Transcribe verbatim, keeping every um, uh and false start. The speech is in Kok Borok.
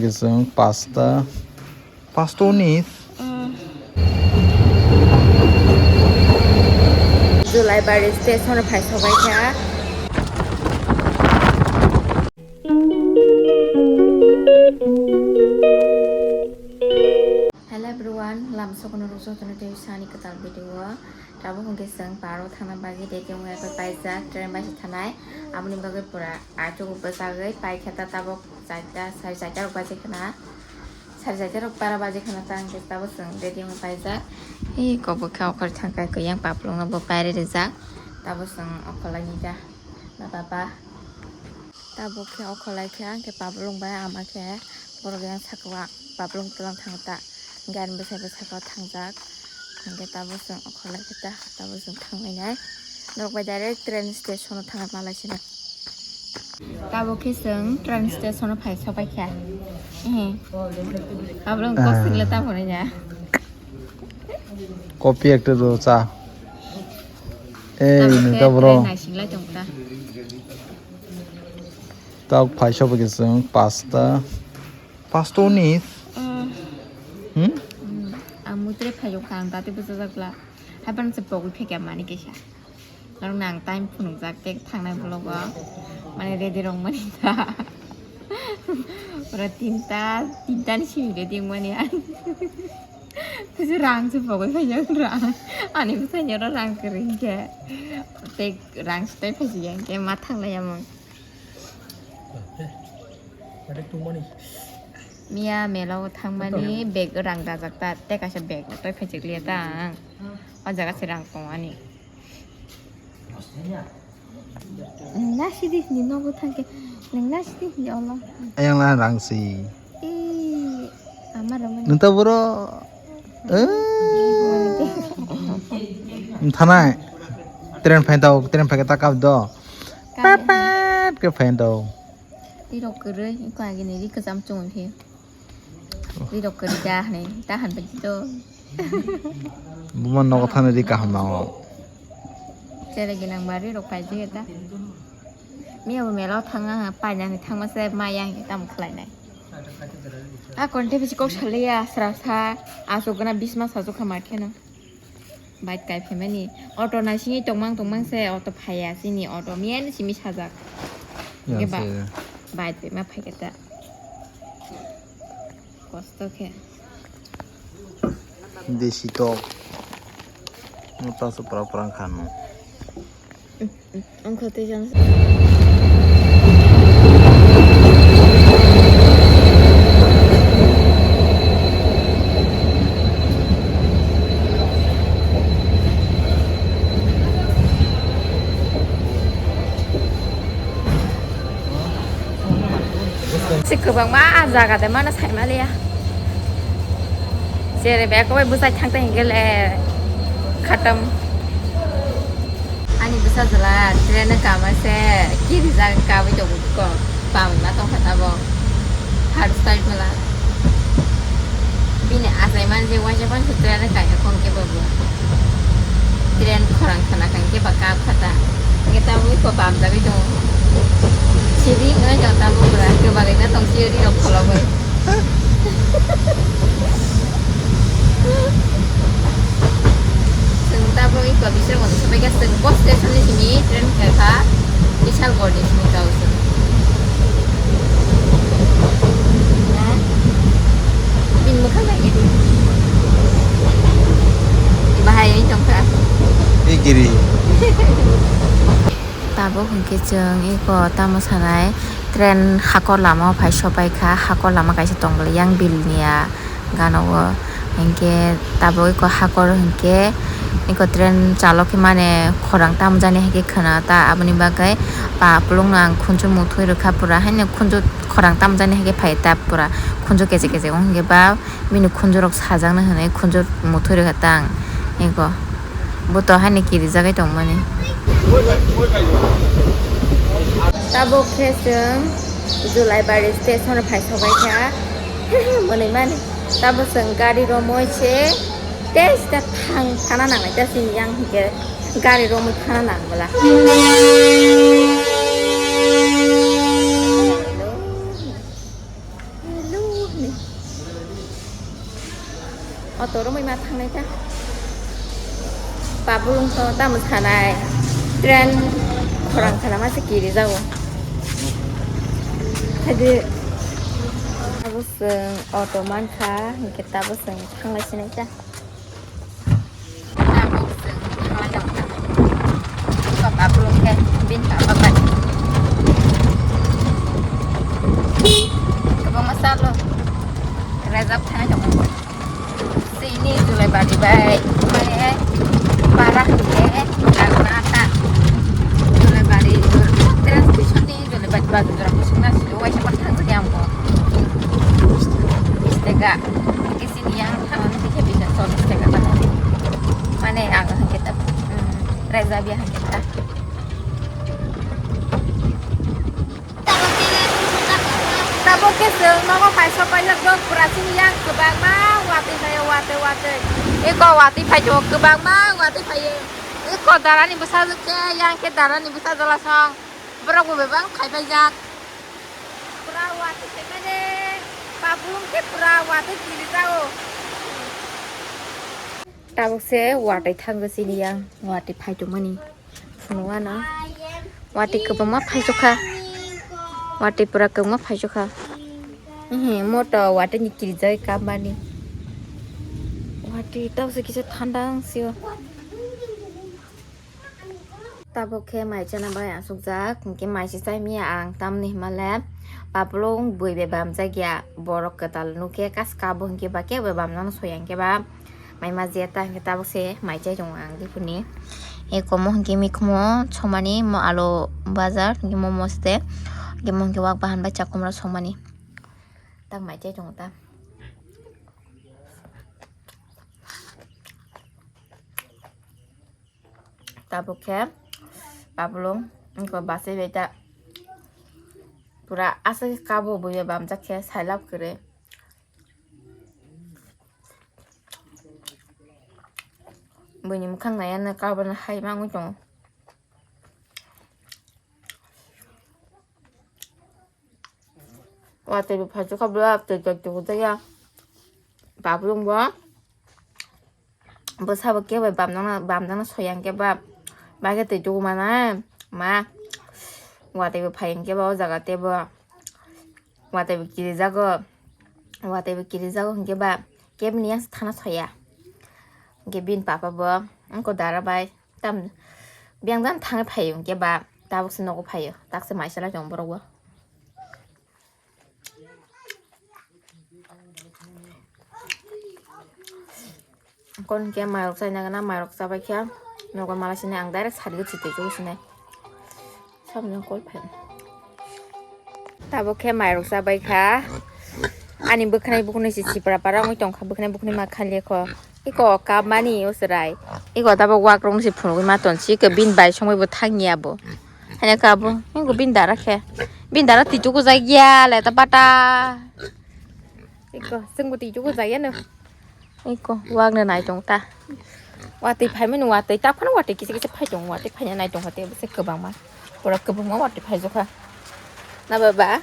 Chwng pasta, pasta ni. Julai bari station o phai sobai kha. Hello everyone, lam sokono rok jotono tei sani kwtal video o. Tabuk hwnkhe chwng paro thangna bagwi ready wngwi paijak, train bai se thanai. Aboni bagwi pura achuk bwchagwi paikha ta tabuk. Charta, sari charta rok baje khna. Sari charta rok para baje khna ta hwnkhe tabuk chwng ready wngwi paijak. Ei kok bwkha okhor thangkha kwyak paplung no bo pairi rijak. Tabuk chwng okhorlai ni ta. Na baba. Tabuk khe okhorlai khe hwnkhe paplung bai ama khe borok yang sakao paplung twlang thang ta. Gari bwsai bwsai khe thangjak. Hwnkhe tabuk chwng okhorlai khe ta, tabuk chwng thangwi nai. Norok bai direct train station o thangwi malai sina. Tabuk khe chwng train station o phai sobai kha. Ehe. Paplung kosing le tamo nai ya. Kopi ekta do cha. Ei, tabuk ni khe ta bro. Train naising lai tong ta. Tabuk phai sobai khe chwng pasta. Pasta ni. Mm. Hmm? Mm. Ang muitre phai kha, ang dati bwchajak bla. Haibang se pogwi phekya mani kaisa. Norok nang time phunukjak tei thangnai vlog o. Mane ready rwng mani ta. Pura tinta, tinta ni simi ready wng mani ang. Kusu rang se pogwi phaijak rang. Ani bwsai ni oro rang kwrwi khe. Tei rang se tai phaijak ya khe ma thanglai ya mung. Miya mela o thangmani bag rang dajak ta, tei kaisa bag o tei phaijak liya ta ang. O jaga se rang tong ani. Nang nasi di ni nogo thangke, nang nasi di ni olo. Ayang la rang si. Eh, ama rang mani. Nang ta boro. Eh. Thanai. Train phai tau, train phai ta kap do. Kap. Pet pet ke phai tau. Ri rok kwrwi, iko agini ri kwcham chumui phi. Ri rok kwrwi da hwnwi, ta han bai to. Buma nogo thani ri kaham nango. Chere ginang ba ri rok paijak ta. Miya bo mela o thang ang, paina ni thangma se ma yang tam khlai nai. A konte bisi kok saliya, sra sa, asuk gana bisma sa sukha ma kheno. Bike kai phaimani auto naisingwi tongmang tongmang se auto phaiya chini auto miya ni simi sajak. Yang hingke ba se. Bike bai ma phaikha ta kosto khe. Desi tok. Mota se pura pura khan. Ang kho tei jang. Si kwbangma jaga de mano saimaliya. Jere be kowai bwsai thang tong hingke le khatam. Ani bwsa jwla train o kama se kirijak kabui tongo ko bamwi ma tongkha tabo third side mala bini achai man je waisa pan se train o kaiya khon khe babu train khorang khana kang khe ba kap khata hingke tabui ko bamjagui tongo sidi wngoi jang tabuk bwra kwbangui ma tong siyodi rok kholoboi. Chwng tabuk iko Bishalgarh ni sophaikha, chwng bus station ni simi train khaikha Bishalgarh ni simi kau chwng. Bini mwkhang naidi. Bahai wng tongkha. Igiri. Tabuk hwnkhe chwng eko tamo sanai train hakor lama o phai sopaikha, hakor lama kaisa tongmani yang bilni a gana o, hinkhe tabuk eko hakor hinkhe eko train chalok khe mane khorang tamjani hai khe khwna ta, aboni bagwi pa pulung no ang khunju muthungwi rwkha pura haino khunju khorang tamjani hai khe phai ta pura khunju keche keche wng hinkhe ba. Bini khunjurok sajaknai hwnwi khunjur muthwi rwkha tang eko. Bo to haino kirijagwi tongmani. Tabuk khe chwng Julaibari station o phai sobaikha. Mwnwi mani. Tabuk chwng gari romwi se tei sita thang thana nangnai ta chini yang hinkhe gari romwi thana nang bwla. Auto romwi ma thangnai ta. Babulung to tamo sanai. Train khorang sana ma se kiri jago. Hadi abo seng auto mankha, hingke tabo seng thanglai sinai ta. Tabuk chwng thanglai tongo. Bini papa bai. Kwbangma chalo. Rajab thanglai tongo. Chini Julaibari bai. Omo para hwnkhe Karnataka. Julaibari, train station ni Julaibari bazar jora kusuk na silo waisa ma thang jani ang bo. Bish taka. Chini yang thanglai tongkhe bisa chollish taka tangwi. Mane ang hwnkhe ta, um, rajab ya hwnkhe ta. Tabuk khe chwng nogo paisa paijak, bok pura chini yang kwbangma watwi phaio, watwi watwi. Eko watwi phaio, kwbangma watwi phaio. Eko darani bwsajwk khe, yang khe darani bwsajwk lasong. Borok bo bebak khai paijak. Pura watwi phaimani, babulung khe pura watwi kirijago. Tabuk se watwi thango chini yang, watwi phai tongmani. Phunukgo ano. Watwi kwbangma phaichukha. Watwi pura kwbangma phaichukha. Ehe, moto watwi ni kirijagwi kammani. Watwi tabuk se kisa thanda wng sio. Tabuk khe mai chana bai achukjak, hinkhe mai se chai manya ang, tamni hwnba le babulung bui bai bamjak ya, borok kwtal nukhe kaska bo hinkhe ba kebo bai bamjakno soya hinkhe ba mai ma je ta hinkhe tabuk se mai chai tongo ang diphuru ni. Eko mo hinkhe mikhumo somani, mo alu bajar, hinkhe momo site, hinkhe mo hinkhe wak bahan bai chakomra somani, tak mai chai tongo ta. Tabuk khe babulung wngkha bachai bai ta pura aswk kabo bui bai bamjak khe sailab kwrwi. Buini mwkhang naiya no kabo no hai ma wngwi tongo. Watwi bo phaichukha bwla twi twi twi twi ya. Babulung bo bwsa bo kebo bamjakna bamjakna soya hinkhe ba bai khe twi tubu mana ma watwi bo phai hinkhe ba o jaga teibo watwi bo kirijago watwi bo kirijago hinkhe ba keboni yang thana soya hinkhe bini papa bo wngkha dara bai tam biyang jani thangwi phaio hinkhe ba tabuk se nogo phaio tak se mai salai tongo borok bo. Kon khe mairok chaina gana mairok chabai khe nogo mala sini ang direct sari o chitui chugui sinai. Samjang kol phan. Tabuk khe mairok chabai kha. Ani bwkhnai bukhnai si sipra para wngwi tongkha bwkhnai bukhnai ma khali kho. Iko kap mani o chwrai. Iko tabuk wak rok se phunugwi ma ton si iko bini bai songwi bo thang ya bo. Hanya kabo, iko bini dara khe. Bini dara twi tuku jai ya le ta bata. Iko, chwng bo twi tuku jai ya no. Iko, wak no nai tong ta. Watwi phai mani watwi, ta phano watwi kisa kisa phai tong, watwi phai nai tong kha te bwswk kwbangma. Pura kwbangma watwi phai jokha. Na baba?